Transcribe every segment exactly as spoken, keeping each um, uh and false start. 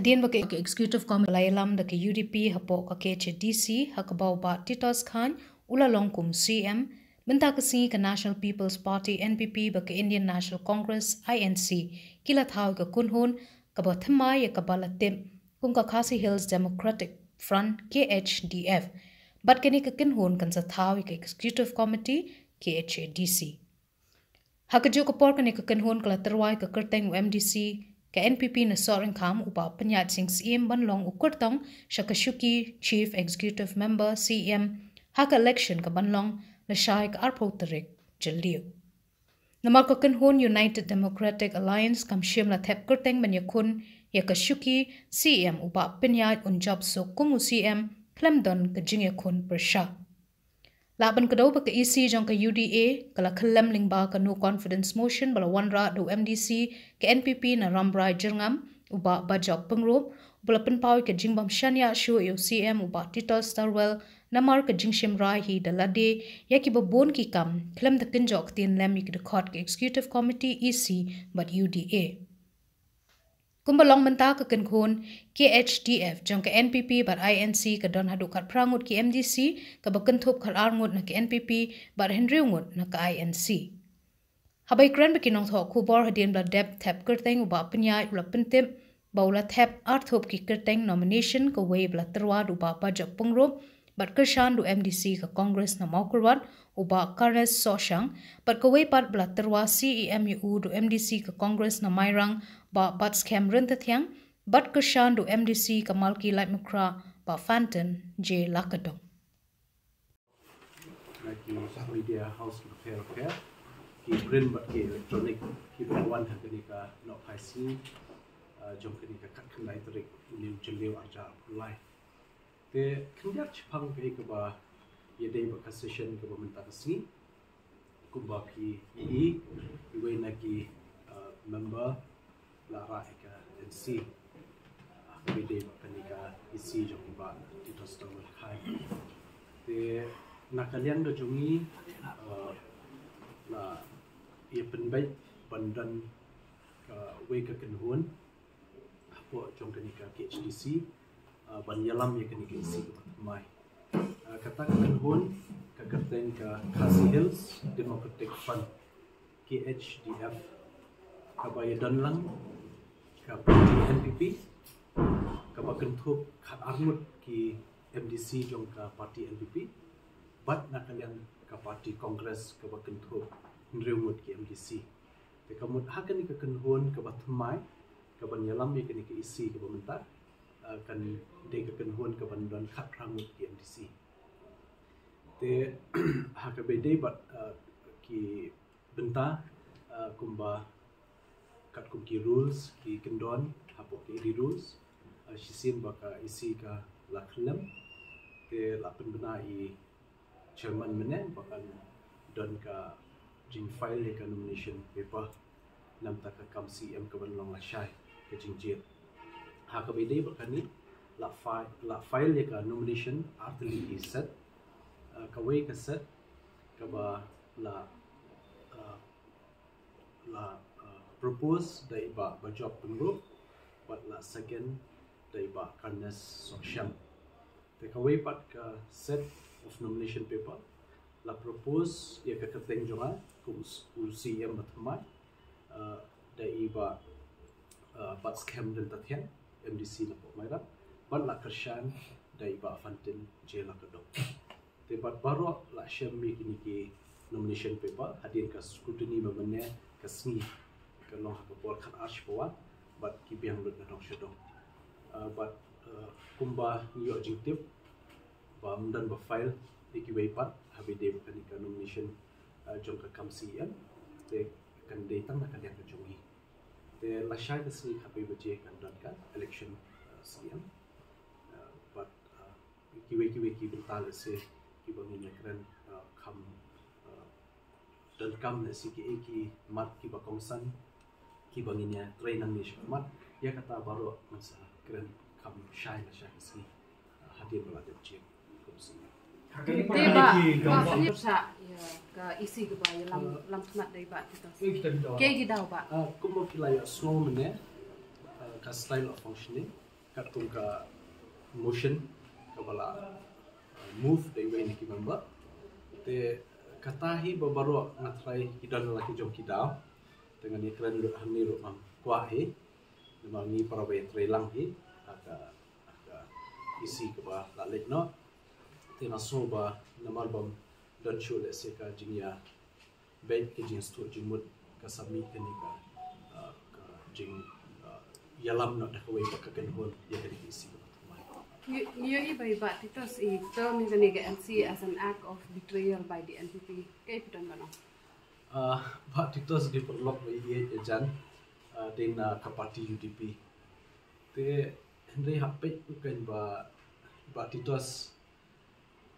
Hadien ba ka Executive Committee la ïalam da ka U D P hapoh ka K H A D C, ha kaba u Bah Titos Chyne u la long kum u C M, mynta ka sngi ka National People's Party, N P P, bad ka Indian National Congress, I N C, ki la thaw ïa ka kynhun kaba thymmai ïa kaba la tip kum ka Khasi Hills Democratic Front, K H D F. Bad kane ka kynhun kan sa thaw ïa ka Executive Committee, K H A D C. Ha kajuh ka por kane ka kynhun ka la tyrwa ïa ka kyrteng u M D C ka N P P na Sohryngkham u Bah Pynïaid Sing Syiem ban long u kyrtong sha ka shuki Chief Executive Member, C M, ha ka election ka ban long lashai ka arphew tarik Jylliew. Namar ka kynhun United Democratic Alliance kam shym la thep kyrteng ban ïakhun ïa ka shuki C M, u Bah Pynïaid un jop suk kum u C M khlem don ka jingïakhun pyrshah. Lah ban kdew ba ka E C jong ka U D A ka la khyllem lyngba ka no confidence motion ba la wanrah da u M D C ka N P P na Rambrai Jyrngam, u Bah Bajop Pyngrope, ba la pynpaw ïa ka jingbym shaniah shuh ïa u C M u Bah Titos Tarwel namar ka jingshim rai hi da lade ïa kiba bun ki kam khlem da kynjoh ktien lem ïa ki dkhot ka Executive Committee, E C bad U D A. Kumba long mynta, ka kynhun K H D F jong ka N P P bad I N C ka don haduh khatphra ngut ki M D C, kaba kynthup khatar ngut na ka N P P bad hynriew ngut na ka I N C. Haba ïakren bad ki nongthoh khubor hadien ba la dep thep kyrteng u Bah Pynïaid, u la pyntip ba u la thep arthup ki kyrteng nomination, kawei ba la tyrwa da u Bah Bajop Pyngrope bad kyrshan da u M D C ka Congress na Mawkyrwat, u Bah Carnes Sohshang, bad kawei pat ba la tyrwa C E M ïa u da u M D C ka Congress na Mairang, Bah Batskhem Ryntathiang, bad kyrshan da u M D C ka Malki Laitmukhra, Bah Fantin J Lakadong. Na ki media house ki bapher bapher, ki print bad ki electronic, kiba wan ha kane ka nohphai sngi, ah, jong kane ka khatkhyndai tarik u Jylliew arhajar arphew lai. Te khyndiat shaphang kaei kaba ïadei bad ka session kaba mynta ka sngi. Kumba phi i, iwei na ki, uh, member la rah ïa ka N C, uh, kaba ïadei bad kane ka E C jong u Bah Titos Tarwel Chyne. Te na ka liang ka jong ngi, uh, la ïa pynbeit ban don kawei ka kynhun hapoh jong kane ka K H D C, ah, ban ïalam ïa kane ka E C kaba thymmai. Ah, kata ka kynhun ka kyrteng ka Khasi Hills Democratic Front, K H D F, kaba ïadon lang ka party N P P, kaba kynthup khatar ngut ki M D C jong ka party N P P, bad na ka liang ka party Congress kaba kynthup hynriew ngut ki M D C. Te ka mut ha kane ka kynhun kaba thymmai, kaban ïalam ïa kane ka E C kaba mynta, ah, kan dei ka kynhun kaban don khatphra ngut ki M D C. Te ha kaba ïadei bad, ah, ki bynta, ah, kumba katkum ki rules ki kyndon hapoh ki rules, ah, shisien ba ka E C ka la khyllem, te la pynbna i chairman mynne ba kan don ka jingfile ïa ka nomination paper na bynta ka kam C E M kaban long lashai ka jingjied. Ha kaba ïadei bad kane, la fi-, la file ïa ka nomination artylli ki set. Ah, kawei ka set kaba la, ah, la, ah, propose da i Bah Bajop Pyngrope, bad la second da i Bah Carnes Sohshang. Te kawei pat ka set of nomination paper la propose ïa ka kyrteng jong nga kum u C E M ba thymmai, ah, da i Bah, ah, Batskhem Ryntathiang, M D C na Pokmairang, bad la kyrshan da i Bah Fantin J Lakadong. Te bad baroh la shem ïa kine ki nomination paper hadien ka scrutiny ba mynne ka sngi, ka long ha ka por khatar shi por, bad ki biang lut na dong sha dong. Ah, bad, ah, kumba ngi ïoh jingtip ba ym don ba file ïa kiwei pat ha ba ïadei bad kane ka nomination, ah, jong ka kam C E M, te kan dei tang na ka liang ka jong ngi. Te lashai ka sngi khatwei baje kan don ka election, ah, C E M. Ah, bad, ah, kiwei kiwei ki bynta lehse kiba ngin ïakren, ah, kham, ah, donkam lehse kiei ki mat kiba kongsan kiba ngin ïatrei nangne shakhmat, ïa kata baroh ngan sa kren kham shai lashai ka sngi, ah, hadien ba la dep jied kum C E M. Te Bah, Bah, pyrshah ïa ka E C kaba ïalam, lam khmat da i Bah Titos. Kiei ki daw, Bah? Ah, kumba phi la ïohsngew mynne, ah, ka style of functioning, Katkum ka motion kaba la, uh, move da iwei na ki member. Te kata hi ba baroh nga tharai ki don la ki jong ki daw. Te ngan ïakren lut hangne ruh ngam kwah hi. Namar ngi para ba ïatreilang hi ha ka, ha ka E C kaba la leit noh. Te nga sngew ba namar bym don shuh lehse ka jingïa beit ka jingsngewthuh jingmut ka sa mih kane ka, uh, ka jing, uh, ïalam noh da kawei pat ka kynhun ïa kane ka E C kaba thymmai. Ngi, ngi ïohi ba i Bah Titos i term ïa kane ka M C as an act of betrayal by the N P P. Kaei phi don ban ong? Uh, Bah Titos ki paralok ba ïeit ïajan, uh, dei na ka party U D P. Te hynrei hap peit u kein ba Bah Titos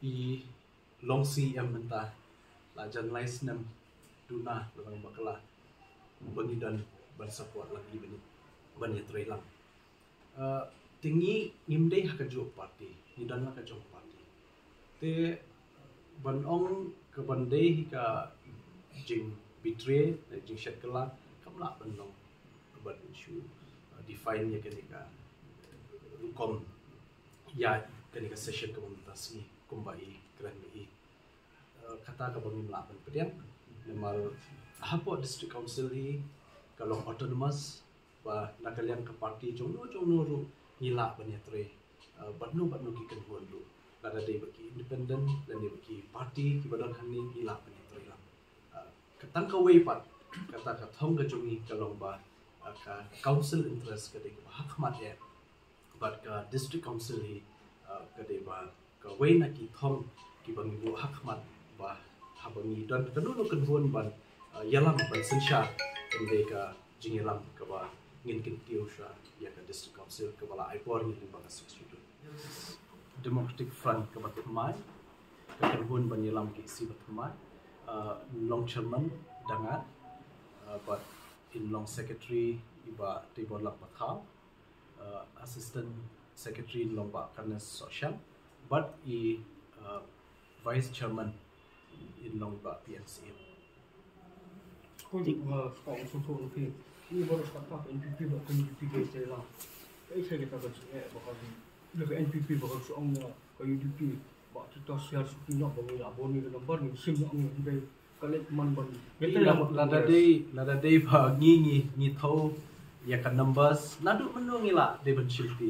i long C E M mynta la jan lai snem duna la dang bakla ba ngi don ban support lang i ban, ban ïatreilang. Uh, te ngi ngim dei ha kajuh party, ngi don la ka jong party. Te ban ong ka ban dei hi ka jing betray, jing shet kylla, kam lah ban long ban shu, uh, define ïa kane ka rukom ïa kane ka session kaba mynta sngi kumba i kren ïa i. Uh, kata kaba ngim lah ban pdiang namar hapoh District Council hi ka long autonomous, ba na ka liang ka party jongno jongno ruh ngi lah ban ïatrei, uh, bad no bad no ki kynhun ruh, lada dei ba ki independent lane ba ki party kiba don hangne ngi lah ban ïatrei lang. Uh, ka tang kawei pat kata ka thong ka jong ngi ka long ba, uh, ka council interest ka dei kaba ha khmat eh. Bad ka District Council hi, uh, ka dei ba kawei na ki thong kiba ngi buh ha khmat ba haba ngi don kano kano kynhun ban, uh, ïalam ban synshar, kan dei ka jingïalam kaba ngin kyntiew sha ïa ka District Council kaba la ai bor ngi lyngba ka Sixth Schedule. Democratic Front kaba thymmai, ka kynhun ban ïalam ka E C ba thymmai, uh, long chairman da nga, uh, bad in long secretary i Bah Teiborlak Bathaw, uh, assistant secretary in long Bah Kanes Sohshang, bad i, uh, vice chairman in long Bah P N C M. Ko ni ma ska u sum ko ni. Ni baru ska ka N P P ba ka U D P ke sela. Kai sai kita ka sini ba ka ni. Ka N P P ba ka suang ka U D P ba kita siar suki na ba ni abo ni ka number ni sim na ni dei. Ka leh man ban. Lada, lada dei, lada dei ba ngi, ngi, ngi thaw ïa ka numbers naduh mynno ngi lah dei ban shim ti.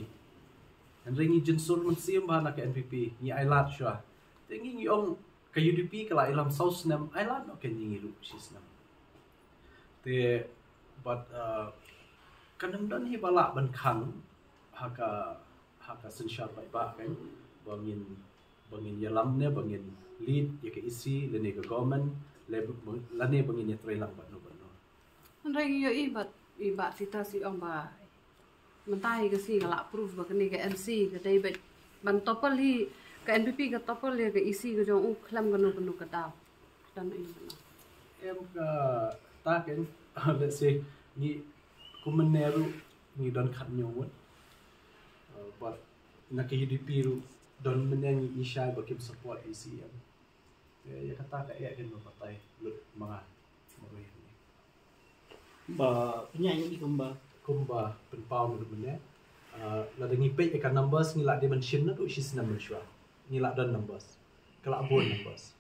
Hynrei ngi jingsur mynsiem ba na ka N P P ngi ai lad shuwa. Te ngi, ngi ong ka U D P ka la ïalam saw snem, ai lad noh ka ngi ruh shi snem. Te bad, uh, kan ym don hi ba lah ban khang ha ka, ha ka synshar paidbah kan ba ngin, ba ngin ïalam ne ba ngin lead ïa ka E C lane ka government lane ba ngin ïatreilang bad no bad no. Hynrei ngi ïohi bad i Bah Titos i ong ba mynta hi ka sngi ka la proof ba kane ka M C ka dei beit ban topple hi, ka N P P ka topple ïa ka E C ka jong u khlem kano kano ka daw. Don ei kano. Em, kata kan, let's say, ngi kum mynne ruh ngi don khathynñiew ngut. Uh, bad na ka U D P ruh don mynne ngi i shai ba kim support E C M. Te ïa kata ka eh kan ba batai lut ma nga. Ba pynïaid ngi kumba, kumba pynpaw naduh mynne. Uh, lada ngi peit ïa ka numbers ngi lah dei ban shim naduh shi snem mynshuwa. Ngi lah don numbers. Ka lah bun numbers.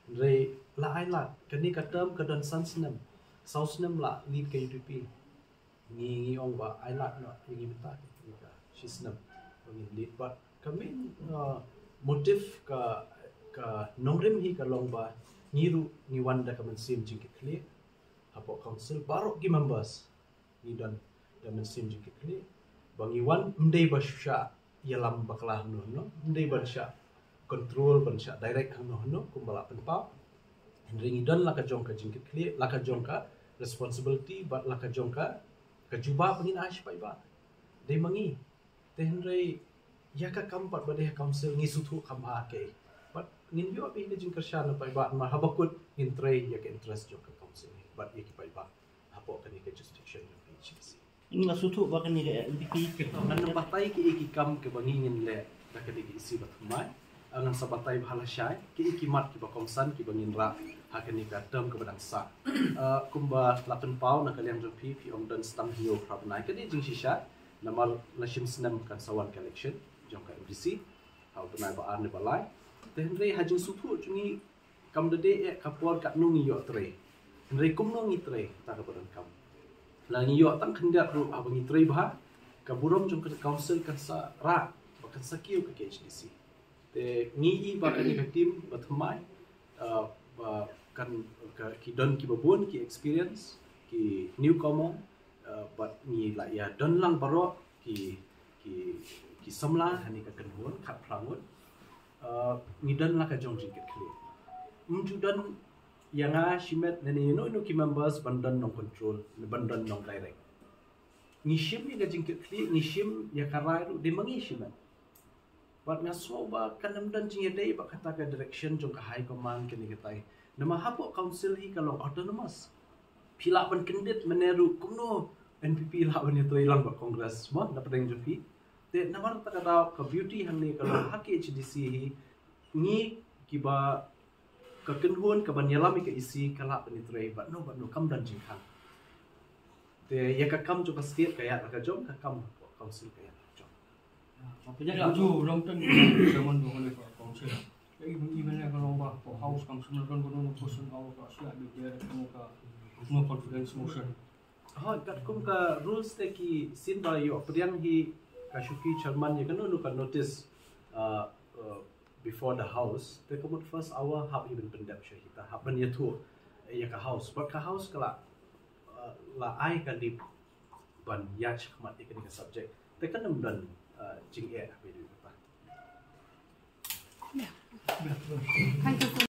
Hynrei la ai lad kane ka term ka don san snem. Saw snem la lead ka U D P. Ngi, ngi ong ba ai lad noh ïa ngi mynta ka shi snem ba ngin lead. Bad ka main, uh, motive ka, ka nongrim hi ka long ba ngi ruh ngi wan da ka mynsiem jingkitkhlieh. Hapoh council baroh ki members ngi don da mynsiem jingkitkhlieh ba ngi wan ym dei ba shu shah ïalam bakla hangno hangno, ym dei ban shah control, ban shah direct hangno hangno kumba la pynpaw. Hynrei ngi don la ka jong ka jingkitkhlieh, la ka jong ka responsibility bad la ka jong ka, ka jubab ba ngin ai sha paidbah. Dei ma ngi. Te hynrei ïa ka kam pat ba dei ha council ngi sngewthuh kham bha kaei. Bad ngin ïoh beit ka jingkyrshan na paidbah namar haba kut ngin trei ïa ka interest jong ka council bad ïa ki paidbah hapoh kane ka jurisdiction jong ka H D C. Ngi la sngewthuh ba kane ka N P P. Ngan batai kiei ki kam kiba ngi ngin leh da kane ka E C ba thymmai. Ngan sa batai ba lashai kiei ki mat kiba kongsan kiba ngin rah ha kane ka term kaba dang sah. Uh, kumba la pynpaw na ka liang jong phi, phi ong don tang hynñiew phra bnai, ka dei jingshisha. Namar na shim snem kan sa wan ka election jong ka M D C ha u bnai ba ar ne ba lai. Te hynrei ha jingsngewthuh jong ngi kam da dei eh ka por katno ngi ïoh trei. Hynrei kumno ngi trei, kata kaba donkam. La ngi ïoh tang khyndiat ruh haba ngi trei bha, ka burom jong ka council kan sa rah, ba kan sa kiew ka K H D C. Te ngi i ba kane ka team ba thymmai, uh, ba kan, ka, ki don kiba bun, ki experience, ki newcomer, uh, bad ngi la ïa don lang baroh ki, ki, ki samla ha kane ka kynhun khatphra ngut. Uh, ngi don la ka jong jingkitkhlieh. Ym ju don ïa nga shimet ne ne ïa no ïa no ki members ban don nong control, ban don nong direct. Ngi shim ïa ka jingkitkhlieh, ngi shim ïa ka rai ruh dei ma ngi shimet. Bad nga sngew ba kan ym don jingïadei bad kata ka direction jong ka high command kane katai. Namar hapoh council hi ka long autonomous. Phi lah ban kyndit mynne ruh kumno N P P lah ban ïatrei lang bad Congress, mo, na pdeng jong phi. Te namar kata ka daw ka beauty hangne ka long ha K H D C hi, ngi kiba ka kynhun kaban ïalam ïa ka E C ka lah ban ïatrei bad no bad no, kam don jingkhang. Te ïa ka kam jong ka state ka ïaid la ka jong, ka kam council ka ïaid la ka jong. Apa jadi laju long ten zaman dua kali ka council. Jadi even ya kalau bah ka house kam semua kan kono no person awak ka sia di dia kono ka no confidence motion. Ha, katkum ka rules te ki sien ba ïoh pdiang hi ka shuki chairman ïa kano no ka notice, uh, uh, before the house. Te ka mut first hour hap hi ban pyndep sha hi, ta hap ban ïathuh ïa ka house. Bad ka house ka la, uh, la ai ka leave ban ïaid shakhmat ïa kane ka subject. Te kan ym don, uh, jingeh ha phi dei kata. Thank you so